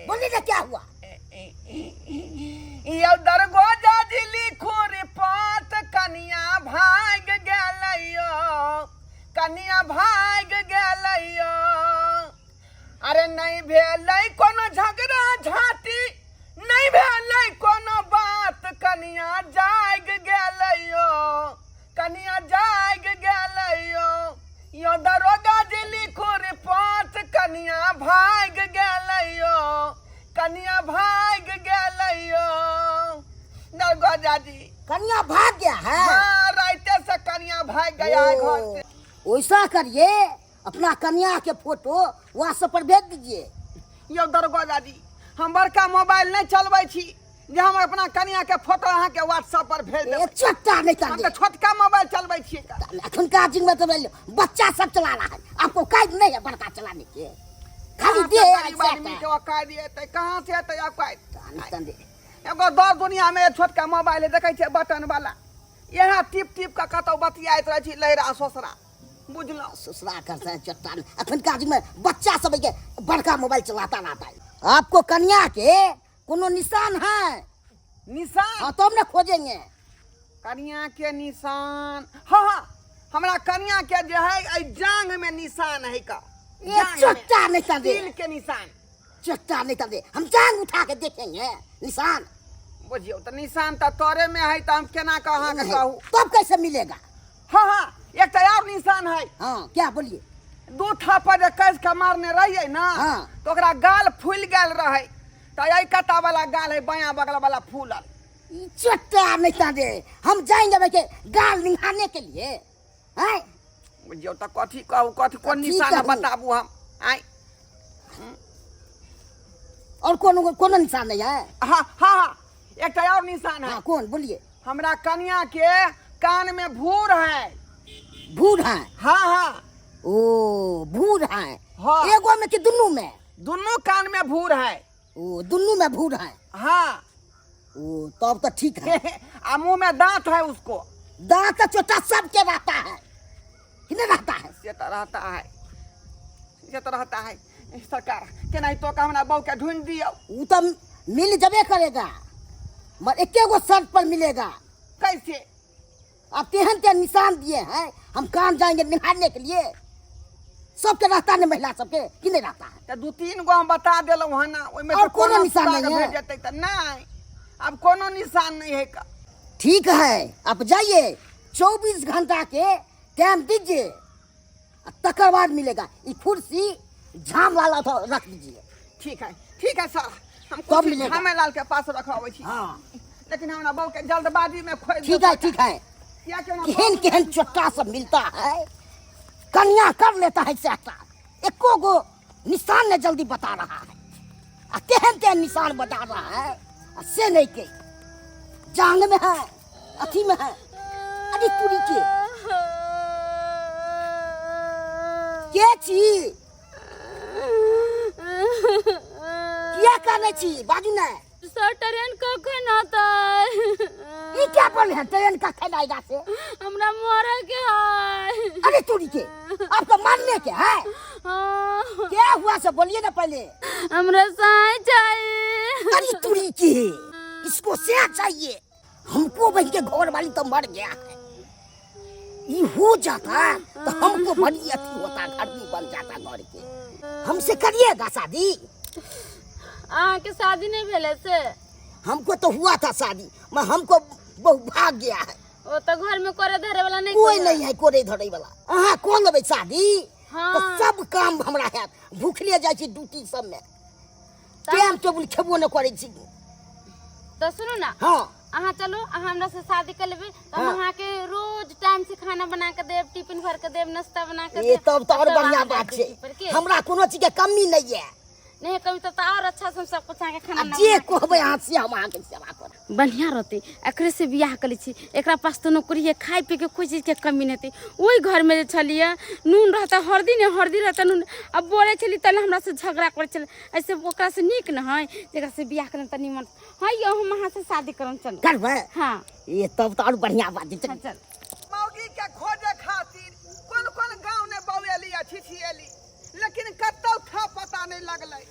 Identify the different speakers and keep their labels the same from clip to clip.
Speaker 1: बोलिए ना क्या हुआ?
Speaker 2: यौ दरगोजा जी, लिखू रिपोर्ट, कनिया भाग गेलैयो, कनिया भाग गेलैयो। अरे नहि भेलै कोनो झगड़ा झाँटी, नहि भेलै कोनो बात, कनिया जाग गेलैयो, कनिया जाग गेलैयो। यो दरोगा जी, लिखू रिपोर्ट, कनिया भाग गेलैयो, कनिया भाग गेलैयो। दरोगा जी।
Speaker 1: कन्या भाग गया है?
Speaker 2: हाँ, राइते से कनिया भाग गया है घर से।
Speaker 1: वैसा करिए, अपना कन्या के फोटो व्हाट्सएप पर भेज दीजिए।
Speaker 2: यौ दरोगा जी, हम बड़का मोबाइल नहीं चलबै छी जे हम अपना कनिया के फोटो अहाँ के व्हाट्सएप पर भेज देबै।
Speaker 1: एक चट्टा नहीं कर
Speaker 2: हम तऽ छोटका मोबाइल चलबै छियै।
Speaker 1: अखनका जुग में तो बच्चा सब चला रहा है, आपको काज नहीं है बड़का चलाने के? खाली
Speaker 2: कहाँ
Speaker 1: दे
Speaker 2: से गरीब आदमी के औकात एतै? कहाँ से एतै औकात? एगो दर दुनिया में छोटका मोबाइल है, देखै छियै, बटन वाला। इएह टिप टिप कऽ कतौ बतियाइत रहै छी लहिरा ससुरा, बुझलहुँ?
Speaker 1: ससुरा करते हैं चट्टा। अखनका जुग में बच्चा सब के बड़का मोबाइल चलाता रहता है। आपको कन्या के कोनो निशान है?
Speaker 2: निशान?
Speaker 1: हाँ, तो हम ना खोजेंगे।
Speaker 2: कनिया के निशान? हाँ हाँ, हमरा कनिया के जे है, एहि जांघ में निशान है का।
Speaker 1: ये
Speaker 2: जांघ में।
Speaker 1: चट्टा नहीं कर दे।
Speaker 2: तिल के निशान।
Speaker 1: चट्टा नहीं कर दे, हम जांग उठा के देखेंगे निशान।
Speaker 2: बुझियौ तऽ निशान तऽ तोरे में है, तऽ हम केना कऽ अहाँके
Speaker 1: नहीं,
Speaker 2: कहू?
Speaker 1: तब कैसे मिलेगा?
Speaker 2: हाँ हाँ, एकटा और निशान है।
Speaker 1: हाँ, क्या? बोलिए।
Speaker 2: दू थापड़ जे कस के मारने रहियै ना, तऽ ओकरा गाल फूलि गेल रहै, तऽ एहि कता वाला गाल है, बायां बगल वाला फूलल।
Speaker 1: ई चट्टा नहीं कर दे, हम जाएंगे भाई के गाल निहारने के लिए हैं।
Speaker 2: बुझियौ तऽ कथी कहू, कथी कोन
Speaker 1: कथी
Speaker 2: निशान
Speaker 1: कहू?
Speaker 2: बताबू हम आइ?
Speaker 1: और कोनो कोनो निशान नहीं है?
Speaker 2: हाँ हाँ हाँ, एकटा और निशान है।
Speaker 1: हाँ, कौन? बोलिए।
Speaker 2: हमरा कनिया के कान में भूर है।
Speaker 1: भूर है?
Speaker 2: हाँ हाँ।
Speaker 1: ओ भूर है?
Speaker 2: हाँ।
Speaker 1: एगो में कि दुनू में?
Speaker 2: दुनू कान में भूर है।
Speaker 1: ओ दुनू में भूर है?
Speaker 2: हाँ।
Speaker 1: ओ तब तो ठीक है।
Speaker 2: आ मुंह में दांत है उसको।
Speaker 1: दांत तो चोटा सबके रहता है कि नहीं रहता है?
Speaker 2: से तो रहता है, से तो रहता है। सरकार, केनाहितो के हमरा बहू के ढूंढ दियौ।
Speaker 1: वो तो मिल जबे करेगा, मगर एके गो शर्त पर मिलेगा।
Speaker 2: कैसे?
Speaker 1: अब तेहन तेहन निशान दिए हैं, हम कहाँ जाएंगे निहारने के लिए? सबके रहता नहीं, महिला सबके कि नहीं रहता है?
Speaker 2: तऽ दू तीन गो हम बता देलहुँ हँ ना, ओहिमे
Speaker 1: और
Speaker 2: से
Speaker 1: कोनो निशान
Speaker 2: सुराग
Speaker 1: नहीं है?
Speaker 2: भेट जेतै तऽ। नहि, आब कोनो निशान नहीं है का।
Speaker 1: ठीक है, आप जाइए, 24 घंटा के टाइम दीजिए, आ तकर बाद मिलेगा। ये कुर्सी झाम लाल था रख दीजिए।
Speaker 2: ठीक है, ठीक है सर, हम
Speaker 1: कब
Speaker 2: कुर्सी
Speaker 1: मिलेगा?
Speaker 2: झामे लाल के पास रखवाबै छी। लेकिन हमरा बहू के जल्दबाजी में खोज।
Speaker 1: ठीक है, ठीक है।
Speaker 2: कियाकि हमरा
Speaker 1: केहन
Speaker 2: बहू-
Speaker 1: केहन चोट्टा सब मिलता है, कन्या कर लेता है सहता, एको गो निशान ने जल्दी बता रहा है, आ केहन केहन निशान बता रहा है, आ से नहीं के जांग में है, अथी में है। अरे तुरी के के छी? किया कानै छी? बाजू ने।
Speaker 3: सर, ट्रेन कखन अतै?
Speaker 1: ई क्या बोल है, ट्रेन कखन आएगा से?
Speaker 3: हमरा मरे के है।
Speaker 1: अरे तुरी के, आपको मारने के है?
Speaker 3: हाँ।
Speaker 1: क्या हुआ से बोलिए ना पहले।
Speaker 3: हमरा साई चाहिए।
Speaker 1: अरे तुरी के, इसको क्या चाहिए? हमको बहन के घर वाली तो मर गया है, ये हो जाता तो हमको बड़ी अथी होता, घर भी बन जाता घर के। हमसे करिएगा शादी?
Speaker 3: अहाँके शादी नहीं भेलै से?
Speaker 1: हमको तो हुआ था शादी, मैं हमको बहु भाग गया है।
Speaker 3: ओ तो घर में करे धरे वाला नहीं?
Speaker 1: कोई नहीं है कोरे धरे वाला। अहाँ कौन लेबै शादी?
Speaker 3: हाँ।
Speaker 1: तो सब काम हमरा है, भूखले जाइ छी ड्यूटी सब में, टाइम टेबुल खेबो न करै छी।
Speaker 3: तो सुनू ना।
Speaker 1: हाँ।
Speaker 3: अहाँ चलू, अहाँ हमरा से शादी कर लेबै तऽ हम अहाँके रोज टाइम से खाना बना के देब, टिफिन भर के देब, नाश्ता बना के
Speaker 1: ये
Speaker 3: देब।
Speaker 1: तब तो और
Speaker 3: तब
Speaker 1: बढ़िया
Speaker 3: अहाँ
Speaker 1: बात
Speaker 3: जायब
Speaker 1: छै।
Speaker 3: ड्यूटी पर के?
Speaker 1: हमरा कोनो चीज के कमी नहीं है।
Speaker 3: नहीं कभी तब तो और अच्छा से हम सब कुछ अहाँके खाना
Speaker 1: आ
Speaker 3: बना
Speaker 1: जे
Speaker 3: के
Speaker 1: कहबै अहाँ से हम अहाँके सेवा करब।
Speaker 3: बढ़िया रहतै, एकरे से बियाह कर लै छी। एकरा पास तऽ नौकरी है, खाय पी के कोइ चीजके कमी नहि हेतै। ओहि घरमे जे छलियै, नून रहतै हरदी नहि, हरदी रहतै नून। आ बोलै छलियै तहन हमरा से झगड़ा करै छलै। ऐसे ओकरा से नीक न है जेकरा से बियाह करम तऽ निमन है। यौ, हम अहाँ से शादी करम, चलू।
Speaker 1: करबै?
Speaker 3: हाँ।
Speaker 1: ये तब तऽ और बढ़िया बात छै।
Speaker 3: हाँ, चल।
Speaker 2: मौगी के खोजे खातिर कोन कोन गाँव ने बौएली आ छिछिएली, लेकिन कतौ था पता नहीं लगलै।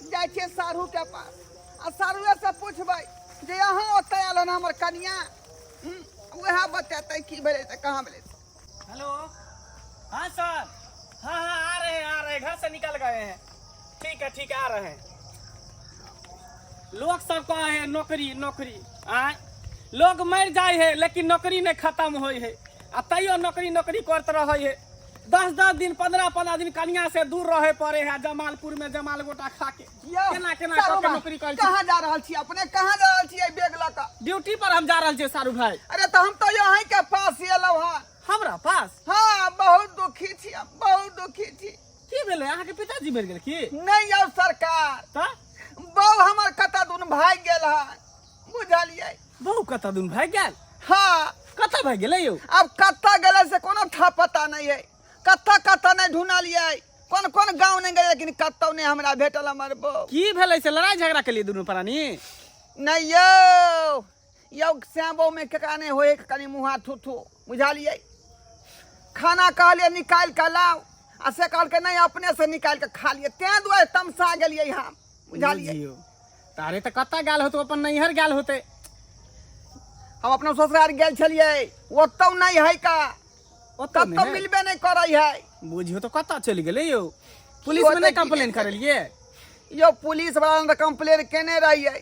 Speaker 2: जाइ छियै साढ़ू के पास आ साढ़ुए से पुछबै जे अहाँ ओतऽ आयल हन हमर कनिया। उएह बतेतै की भेलै से कहाँ भेलै।
Speaker 4: हेलो, हाँ सर, हाँ हाँ आ रहे हैं, आ रहे हैं, घर से निकल गए हैं। ठीक है ठीक है, आ रहे हैं। लोग सब कहे है नौकरी नौकरी, आय लोग मर जाए है लेकिन नौकरी नहीं खत्म होए है, आ तैयो नौकरी नौकरी करते रहे है। 10-10 दिन 15-15 दिन कनिया से दूर रहे पड़े है, जमालपुर में जमाल गोटा खा के।
Speaker 2: यौ,
Speaker 4: केना केना
Speaker 2: सारू
Speaker 4: कऽ के
Speaker 2: भाई,
Speaker 4: नौकरी करै छी।
Speaker 2: कहाँ जा रहल छी अपने, कहाँ जा रहल छी एहि बैग लऽ कऽ?
Speaker 4: ड्यूटी पर हम जा रहल छी सारू भाई।
Speaker 2: अरे तऽ हम तऽ अहीं के पास एलहुँ हँ।
Speaker 4: हमरा पास?
Speaker 2: हाँ, बहुत दुखी छी हम, बहुत दुखी छी।
Speaker 4: की भेलै, अहाँके पिताजी मरि गेल की?
Speaker 2: नहि यौ सरकार,
Speaker 4: तऽ
Speaker 2: बहू हमर कतऽ दुन भागि गेल हन, बुझलियै?
Speaker 4: बहू कतऽ दुन भागि गेल?
Speaker 2: हाँ।
Speaker 4: कतऽ भागि गेलै यौ?
Speaker 2: आब कतऽ गेलै से कोनो था पता नहि है, कतऽ कतऽ नहि ढूँढलियै, कोन कोन गाँव नहि गेलै, लेकिन कतौ नहि हमरा भेटल हमर बहू।
Speaker 4: की भेलै से, लड़ाई झगड़ा केलियै दुनू प्राणी?
Speaker 2: नहि यौ, यौ श्याम बहू में केकरा नहि होइ कनि मुँहा थू थू, बुझलियै? खाना कहलियै निकालि कऽ लाउ, आ से कहलकै नहि अपने से निकालि कऽ खा लियै, तें दुआरे तमसा गेलियै हम, बुझलियै?
Speaker 4: बुझियौ तारे तऽ कतऽ गेल होतै, अपन नैहर गेल होतै।
Speaker 2: हम अपना ससुराल गेल छलियै, ओतौ नहि है का,
Speaker 4: ओतौ नहि
Speaker 2: कतौ
Speaker 4: है?
Speaker 2: मिलबे नहि करै है।
Speaker 4: बुझियौ तऽ कतऽ चलि गेलै यौ? पुलिस में
Speaker 2: होतै
Speaker 4: नहि
Speaker 2: की
Speaker 4: कंप्लेन
Speaker 2: नहि?
Speaker 4: करेलियै?
Speaker 2: यौ पुलिस वाला ने कंप्लेन केने रहियै,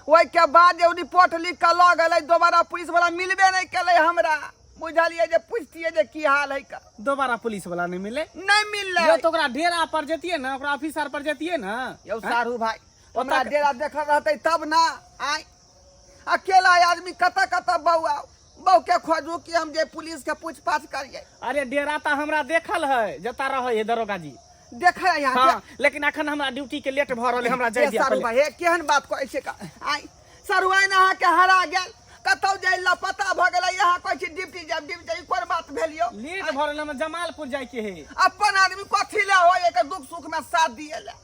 Speaker 2: ओहिके बाद जे रिपोर्ट लिख कऽ लऽ गेलै, दोबारा पुलिस वाला मिलबे नहि केलै हमरा, बुझलियै? जे पुछतियै जे की हाल है का।
Speaker 4: दोबारा पुलिस वाला नहि मिले?
Speaker 2: नहि मिललै।
Speaker 4: यौ तऽ ओकरा डेरा पर जतियै ने, ओकरा ऑफिसर पर जतियै ने।
Speaker 2: यौ सारू भाई, हमरा
Speaker 4: ओतऽ
Speaker 2: डेरा देखल रहतै तब ना। आय अकेला आदमी कतऽ कतऽ बौआउ, बहू के खोजू कि हम जे पुलिस के पूछ पाछ करियै?
Speaker 4: अरे डेरा तऽ हमरा देखल है, जतऽ रहै है दरोगा जी।
Speaker 2: देखै है यहाँ?
Speaker 4: हाँ, लेकिन अखन हमरा ड्यूटी के लेट भऽ रहल है, हमरा जाय
Speaker 2: के
Speaker 4: दिअ
Speaker 2: सारू
Speaker 4: पहिले।
Speaker 2: भाई, हे केहन बात कहै छै का? आय सारू भाई, ने अहाँके हरा गेल कतौ जाय लापता भऽ गेलै, यहाँ कहै छी ड्यूटी जायब ड्यूटी जायब, ई कोन बात भेल यौ?
Speaker 4: लेट भऽ रहल है, हमरा जमालपुर जाय के है।
Speaker 2: अपन आदमी कथी लए होय के दुख सुख में साथ दिए ले,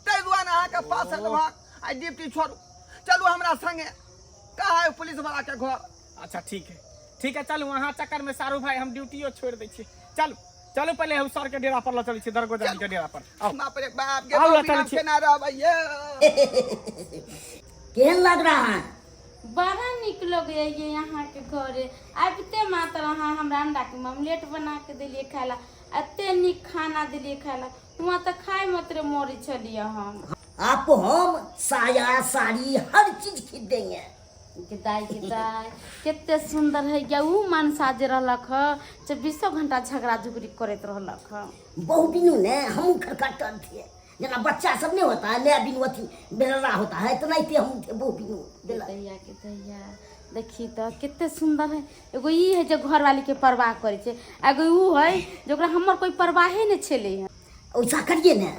Speaker 2: ताहि दुआरे अहाँके पास एलहुँ हँ। आइ ड्यूटी छोड़ू, चलू हमरा संगे, कहाँ है पुलिस वाला के घर।
Speaker 4: अच्छा ठीक है ठीक है, चलू। अहाँ चक्कर में सारू भाई हम ड्यूटियो छोड़ि दै छी। चलू चलू, पहिले हम सर के डेरा पर लऽ चलै छी, दरगोजा जी के डेरा पर। आउ।
Speaker 2: बाप रे बाप, गे
Speaker 4: आउ, लऽ
Speaker 2: बिना
Speaker 4: चलै छी।
Speaker 2: केना रहबै यौ?
Speaker 1: केहन लग रहा है?
Speaker 3: बड़ा नीक लगैए ये अहाँके घरे आबिते मात्र अहाँ हमरा अंडाके ऑमलेट बना के देलियै खाय ला, एते नीक खाना देलियै खाय ला। हुआँ तऽ खाय मात्र मरै छलियै हम।
Speaker 1: आपको हम साया साड़ी हर चीज खरीद देंगे।
Speaker 3: के दाइ के दाइ, कते सुन्दर है गे। उ मनसा जे रहलक ह, चौबीसो घंटा झगड़ा झुगड़ी करैत रहलक ह।
Speaker 1: बहु बिनु ने हमहूँ खरखटल थे, जेना बच्चा सब नहीं होता है, नया बिनु अथी बेलरा होता है, तेनाहिते हम थे बहु बिनु बेला।
Speaker 3: दैया के दैया, देखी तऽ कते सुन्दर है। एगो ई है जे घरवाली के परवाह करै छै, एगो उ है जे ओकरा हमर कोई परवाहे नहि छलै हँ।
Speaker 1: वैसा करिए ने,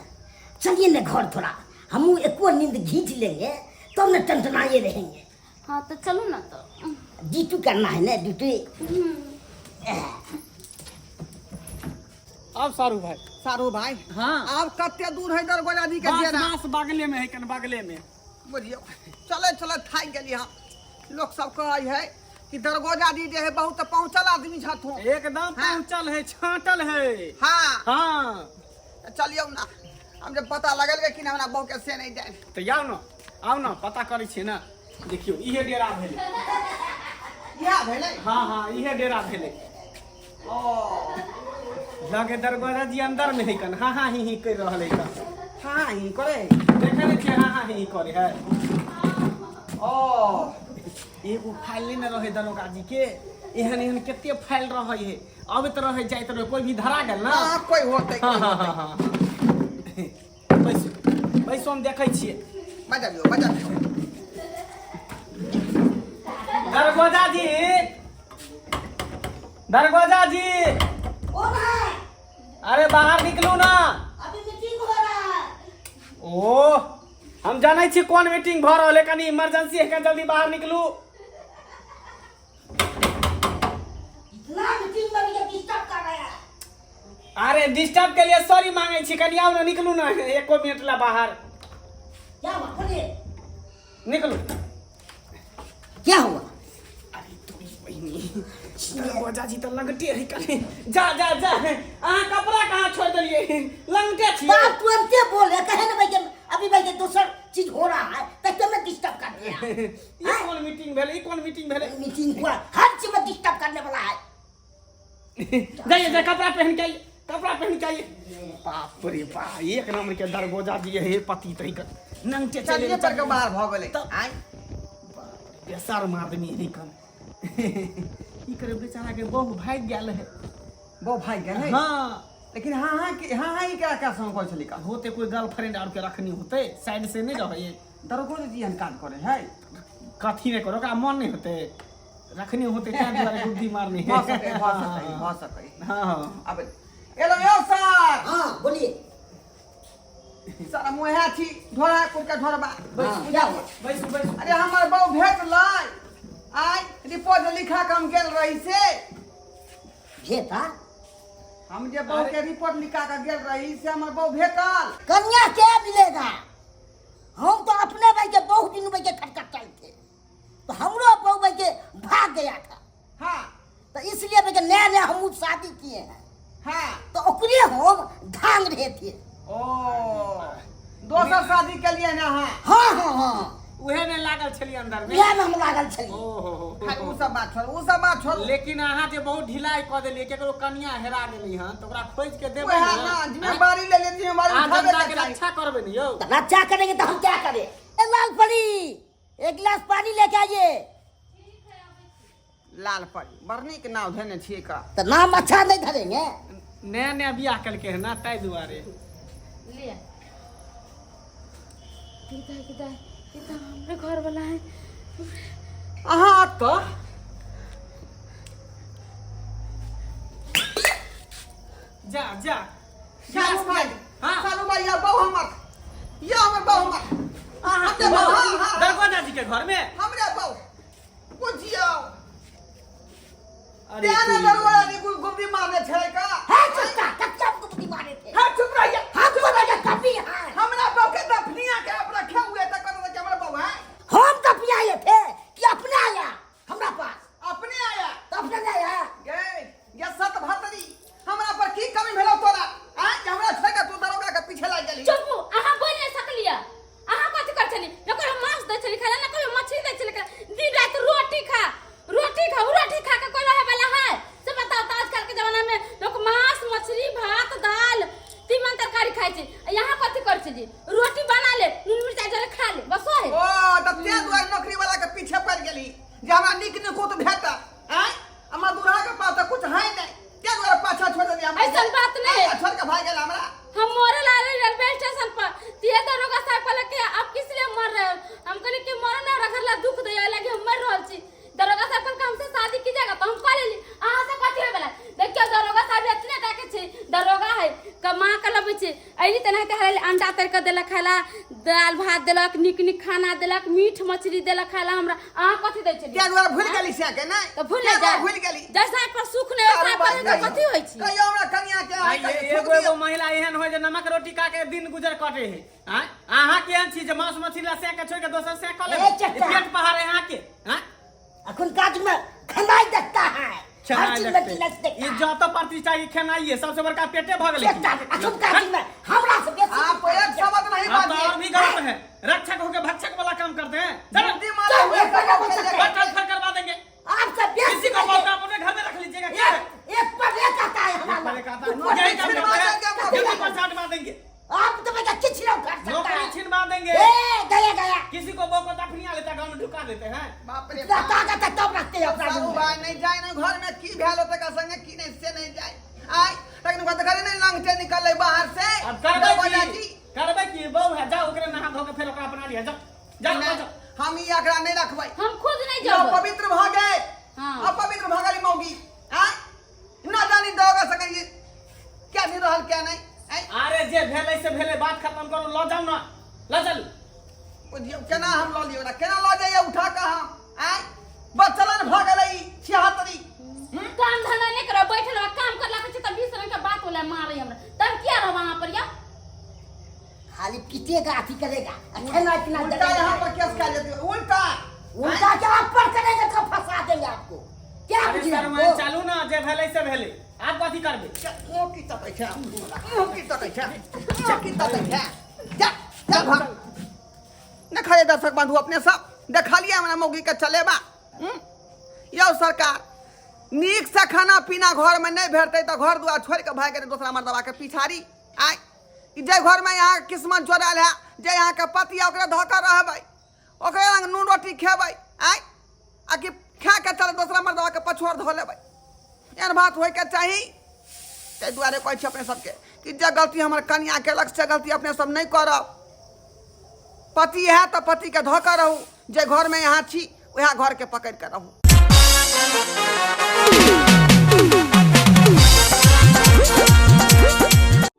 Speaker 1: चलिए ने घर, थोड़ा हमहूँ एको नींद घींच लेंगे तब ने टनटनाए रहेंगे।
Speaker 3: हाँ तऽ चलू ने तऽ।
Speaker 1: ड्यूटी करना है ना, ड्यूटी।
Speaker 4: आब सारू भाई।
Speaker 2: सारू भाई।
Speaker 4: हाँ।
Speaker 2: आब कते दूर है दरगोजा जी के
Speaker 4: बांस
Speaker 2: डेरा?
Speaker 4: बांस बगले में है, कन बगले में।
Speaker 2: बुझियौ, चले चले थाकि गेली हम। लोक सब कहै है कि दरगोजा जी जे है बहुत पहुँचल आदमी छथुन।
Speaker 4: एकदम।
Speaker 2: हाँ।
Speaker 4: पहुंचल है, छाटल है।
Speaker 2: हाँ।
Speaker 4: हाँ।
Speaker 2: तऽ चलियौ ना, हम जब पता लगल कि हमरा बहू के से नहि जाय।
Speaker 4: तऽ आउ ने, आउ ने, पता करै छियै ने। देखियौ, इहे डेरा भेलै।
Speaker 2: इएह भेलै?
Speaker 4: हाँ हाँ, इहे डेरा भेलै।
Speaker 2: ओ
Speaker 4: लगे दरगोजा जी अंदर में है कन, हाँ हाँ ही ही कर रहल है कन।
Speaker 2: हाँ ही करे।
Speaker 4: देखै नहि छियै, हाँ हाँ ही ही करे है।
Speaker 2: ओ
Speaker 4: एगो फाइल नहि ने रहै दरोगा जी के, एहन एहन कते फाइल रहै है, अबैत रहै जाइत रहै, कोई भी धरा गेल ना।
Speaker 2: हाँ, कोई होतै।
Speaker 4: हाँ हाँ हाँ हाँ, बैसू बैसू, हम देखै छियै।
Speaker 2: बजबियौ बजबियौ।
Speaker 4: दरगोजा जी, दरगोजा जी।
Speaker 1: कौन है?
Speaker 4: अरे बाहर निकलू ना।
Speaker 1: अभी मीटिंग हो रहा है।
Speaker 4: ओ हम जानै छी कोन मीटिंग भऽ रहल है, कनी इमरजेंसी है, कनी जल्दी बाहर निकलू।
Speaker 1: इतना मीटिंग में भी डिस्टर्ब कर रहे हैं।
Speaker 4: अरे डिस्टर्ब के लिए सॉरी मांगे छी, कनी आउ ना, निकलू ना एको मिनट ला बाहर।
Speaker 1: क्या हुआ, बोलिए।
Speaker 4: निकलू।
Speaker 1: क्या हुआ?
Speaker 4: अरे तोरी बहिनी, दरवाजा जी तऽ लंगटे है कनी। जा जा जा, अहाँ कपड़ा कहाँ छोड़ देलियै? लंगटे छियै।
Speaker 1: बाप तुरंते बोले कहे ना भाई कि अब अभी भाई के दोसर चीज हो रहा है तो में डिस्टर्ब कर दिया।
Speaker 4: ई कोन मीटिंग भेलै, ई कोन मीटिंग भेलै?
Speaker 1: मीटिंग हुआ, हर चीज में डिस्टर्ब करने वाला है।
Speaker 4: जाइए जाइए, कपड़ा पहन के आइए, कपड़ा पहन के आइए। बाप रे बाप, एक नंबर के दरगोजा दिए हे पति तही के नंगटे चले
Speaker 2: चलिए पर के बाहर भऽ गेलै।
Speaker 4: तब-
Speaker 2: आँय
Speaker 4: बेसर्म आदमी है कन। की करे, बेचारा के बहु भागि गेल है।
Speaker 2: बहु भागि गेल है?
Speaker 4: हाँ।
Speaker 2: लेकिन हाँ हाँ कि हाँ हाँ, ई केकरा केकरा संग कहै छलै का?
Speaker 4: होते कोई गर्लफ्रेंड आर के रखनी होते, साइड से नहीं रहे।
Speaker 2: दरोगो जी एहन काज करे है?
Speaker 4: कथी नहीं करो, ओकरा मन नहीं होते, रखनी होते, तें दुआरे गुद्दी मारनी।
Speaker 2: भऽ सकै, भऽ सकै, भऽ सकै।
Speaker 4: हाँ हाँ।
Speaker 2: अब एलो यौ सर।
Speaker 1: हाँ बोलिए।
Speaker 2: सर, हम उएह छी ढोरा कुटके ढोरबा।
Speaker 1: हाँ, क्या हुआ?
Speaker 4: बैसू बैसू।
Speaker 2: अरे हमर बहु भेटलै, आइ रिपोर्ट लिखा के हम गेल रही से।
Speaker 1: भेटा?
Speaker 2: हम जे बहु के रिपोर्ट लिखा के गेल रही से हमर बहु भेटल।
Speaker 1: कन्या क्या मिलेगा? हम तो अपने भाई के बहुत दिन भाई के खटखटाए थे, तो हमरो बहु भाई के भाग गया था।
Speaker 2: हाँ।
Speaker 1: तो इसलिए भाई के नया नया हम शादी किए हैं।
Speaker 2: हाँ।
Speaker 1: तो ओकरे हम धांग रहे थे।
Speaker 2: ओ दोसर शादी के लिए ना? हाँ।
Speaker 1: हाँ हाँ हाँ।
Speaker 4: उहे में लागल छलियै अंदर में?
Speaker 1: इएह में हम लागल छलियै।
Speaker 4: ओहो।
Speaker 2: खाली उ सब बात छोड़, उ सब बात छोड़।
Speaker 4: लेकिन अहाँ जे बहुत ढिलाई कऽ देलियै, केकरो कनिया हेरा गेलै हन तऽ ओकरा खोजि के देबै
Speaker 2: वएह
Speaker 4: ने?
Speaker 2: ना, जिम्मेवारी ले ले, जिम्मेवारी
Speaker 4: अहाँ
Speaker 2: उठाबे
Speaker 4: जनता
Speaker 2: के
Speaker 4: के
Speaker 2: चाही।
Speaker 4: रक्षा करबै ने यौ।
Speaker 1: तो रक्षा करेंगे तो हम क्या करें? ए लाल परी, एक गिलास पानी लेके आइए।
Speaker 2: लाल परी बड़ नीक नाम धेने छियै का।
Speaker 1: तो नाम अच्छा नहीं धरेंगे?
Speaker 4: नया नया बियाह केलकै हन ना, ताहि दुआरे।
Speaker 3: लिया किदा किदा, ई तऽ हमरे घर वाला है।
Speaker 2: अहाँ तऽ
Speaker 4: जा जा।
Speaker 2: सालू भाई।
Speaker 4: हाँ।
Speaker 2: सालू भाई, या बहु हमर, या हमर बहु हमर, हमरे बहु, हाँ, हाँ।
Speaker 4: दरगोजा जी के घर में
Speaker 2: हमरे बहु बुझियौ।
Speaker 4: अरे
Speaker 2: तें ने
Speaker 4: तू-
Speaker 2: दरवाजा जी गुब्दी मारने छलै का।
Speaker 1: है चुस्ता कच्चा को बुद्धि मारे थे।
Speaker 2: हाँ, चुप रहिए।
Speaker 1: हम तो बेटा कभी है
Speaker 2: हमरा बहु के दफनिया के आप रखे हुए त कहते कि हमरा बहु है।
Speaker 1: हम तो पियाए थे कि अपने आया हमरा पास?
Speaker 2: अपने आया।
Speaker 1: तो अपने नहीं आया।
Speaker 2: गे ये सत भतरी, हमरा पर की कमी भेलौ तोरा आय जे हमरा छोड़ के तू दरोगा के पीछे लागि गेली?
Speaker 3: चुप, अहाँ बोल नहीं सकलियै। अहाँ कथी करै छली? न कहियो मांस दै छली खाय ला, न कहियो मछली दै छली खाय ला। दिन राति रोटी खा, रोटी खा। उ रोटी खा के कोई रहे वाला है से बताओ त? आजकल के जमाना में लोग मांस मछली भात दाल तीमन तरकारी खाइ छै, आ यहाँ कथी करै छै जी? रोटी बना ले, नून मिरचाइ जरे खा ले, बस है।
Speaker 2: ओ त ते दुआरे नौकरी वाला के पीछे पड़ गेली जे हमरा नीक निकुत भेटत आय। हमरा दूल्हा के पास त कुछ है नहीं, ते दुआरे पाछा छोड़ देली हमरा।
Speaker 3: ऐसन बात नहीं।
Speaker 2: पाछा छोड़ के भाग गेल हमरा।
Speaker 3: हम मरे ला रहे रेलवे स्टेशन पर, ते दरोगा साहब कहले कि आप किस लिए मर रहे हो? हम कहले कि मरे ना, हमरा घर ला दुख दे लगे, हम मर रहल छी। दरोगा साहब कहलकै हमसे शादी कीजिएगा, तो हम कह लेली। अहाँ से कथी होय वाला? देखियौ दरोगा साहब एतने टा के छै, दरोगा है, कमा के लबै छै। अयली तऽ एनाहिते हरेली अंडा तर के देलक खाय ला, दालि भात देलक, नीक नीक खाना देलक, मीट मछली देलक खाय ला हमरा। अहाँ कथी दै छलियै?
Speaker 2: ते दुआरे भूलि गेली से के नहि?
Speaker 3: तऽ भूलि
Speaker 2: ते दुआरे
Speaker 3: जाय।
Speaker 2: भूलि गेली।
Speaker 3: जैसा पर सुख नहि वैसा पर तऽ कथी होइ छै?
Speaker 2: कहियो हमरा कनिया के अहाँ
Speaker 4: आइ
Speaker 2: कहियो
Speaker 4: एगो
Speaker 2: थूक
Speaker 4: एगो
Speaker 2: दियौ।
Speaker 4: महिला एहन होय जे नमक रोटी खा के दिन गुजर कटे है। आँय? अहाँ केहन छी जे मांस मछली ला सेक के छोड़ के दोसर सेक कऽ लेबै?
Speaker 1: ए चचा।
Speaker 4: ई पेट पहाड़ है अहाँ के। आँय?
Speaker 1: अखुन काज में खनाई देखता है, हर
Speaker 4: खेनाइ
Speaker 1: चीज में
Speaker 4: देखतै।
Speaker 1: किलस देखता
Speaker 4: ई
Speaker 1: है।
Speaker 4: जतऽ प्रतिष्ठा की खेनाइये सबसे बड़का पेटे भऽ गेलै।
Speaker 1: चचा, अखुन काज में हमरा से बेसी
Speaker 2: आप एक शब्द नहीं
Speaker 4: आप तो
Speaker 2: बाजिए।
Speaker 4: और भी गलत है, रक्षक होके भक्षक वाला काम करते हैं। चलो
Speaker 2: बुद्धि मारे हुए
Speaker 1: चल,
Speaker 2: कहियो
Speaker 1: चल,
Speaker 2: खेले।
Speaker 4: बस ट्रांसफर करवा देंगे।
Speaker 1: आपसे बेसी
Speaker 4: किसी को
Speaker 1: करके-
Speaker 4: मौका अपने घर में रख लीजिएगा। क्या है?
Speaker 1: एक एक पर एक आता है
Speaker 4: एक पर
Speaker 1: हमारा।
Speaker 4: एक आता है।
Speaker 1: ऊपर
Speaker 4: यही काम
Speaker 2: छिनवा
Speaker 4: करते हैं।
Speaker 2: देंगे,
Speaker 4: ड्यूटी पर छांटवा देंगे।
Speaker 1: आप तो बेटा किछ नहीं कर सकता
Speaker 4: नौकरी
Speaker 1: है।
Speaker 4: छिनवा देंगे।
Speaker 1: ए गया गया।
Speaker 4: किसी को बहू को दफनिया लेता, गांव में ढुका देते हैं।
Speaker 2: बाप रे
Speaker 1: इतना
Speaker 2: बाप।
Speaker 1: ताकत है तब रखते हैं अपना
Speaker 2: साहू
Speaker 1: रूम में।
Speaker 2: भाई नहीं जाए ना घर में की भेल होते का संगे की नहीं से नहीं जाए आय, तखन ओकरा देखलियै नहि लंगटे निकललै बाहर से।
Speaker 4: अब करबै
Speaker 2: दरवाजा
Speaker 4: की
Speaker 2: जी।
Speaker 4: करबै की? बहू है, जाओ ओकरे नहा धो के फेर ओकरा अपना लिअ, जाओ जाओ।
Speaker 2: नहि,
Speaker 4: जाओ।
Speaker 2: हम ई एकरा नहि रखबै।
Speaker 3: हम खुद नहीं
Speaker 2: ई
Speaker 3: जेबै।
Speaker 2: अपवित्र भऽ गेल।
Speaker 3: हाँ।
Speaker 2: अपवित्र भऽ गेली मौगी आय, न जानी दरोगा संगे ई क्या नहीं रहल क्या नहीं आय।
Speaker 4: अरे जे भेलै से भेलै, बात खत्म करू, लऽ जाउ ना, लऽ चलू।
Speaker 2: बुझियौ केना हम लऽ लियौ ओकरा, केना लऽ जाइए उठा कऽ हम आय? बचलन भऽ गेलै ई छिहत्तरी।
Speaker 3: काम धंधा नहीं करो, बैठल रहो। काम करला के छै तऽ 20 रंग के बात होला, मारे हमरा, तब किया रहब अहाँ पर या?
Speaker 1: खाली पीटेगा, अथी करेगा, आ खाना पीना
Speaker 2: उल्टा
Speaker 1: देगा।
Speaker 2: यहाँ पर केस खा जेतै उल्टा।
Speaker 1: उल्टा क्या आप पर करेगा तो फंसा देंगे आपको। क्या
Speaker 4: अरे
Speaker 1: बुझे
Speaker 4: शर्मा
Speaker 1: हमको?
Speaker 4: चलू ना, जे भेलै से भेलै, आब कथी करबै?
Speaker 2: मुँह की तकै छै, मुँह की तकै छै, मुँह की तकै छै, जा। चल भाग। देखलियै दर्शक बंधु अपने सब देखलियै हमरा मौगी के चलेबा हम्म? यौ सरकार नीक से खाना पीना घर में नहीं भेटतै तऽ घर दुआर छोड़ि कऽ भागि गेलै दोसरा मर्दबा के पिछाड़ी आय ई जे घर में यहाँ किस्मत जोड़ल है जे यहाँ के पति है ओकरे धऽ कऽ रहबै ओकरे लग नून रोटी खेबै आय आ कि खा के चल दोसरा मर्दबा के पछोड़ धऽ लेबै एहन बात होइके चाही। ताहि दुआरे कहै छी अपने सबके कि जे गलती हमर कनिया केलक से गलती अपने सब नहि करब। पति है तऽ पतिके धऽ कऽ रहू, जे घरमे अहाँ छी उएह घरके पकड़ि कऽ रहू।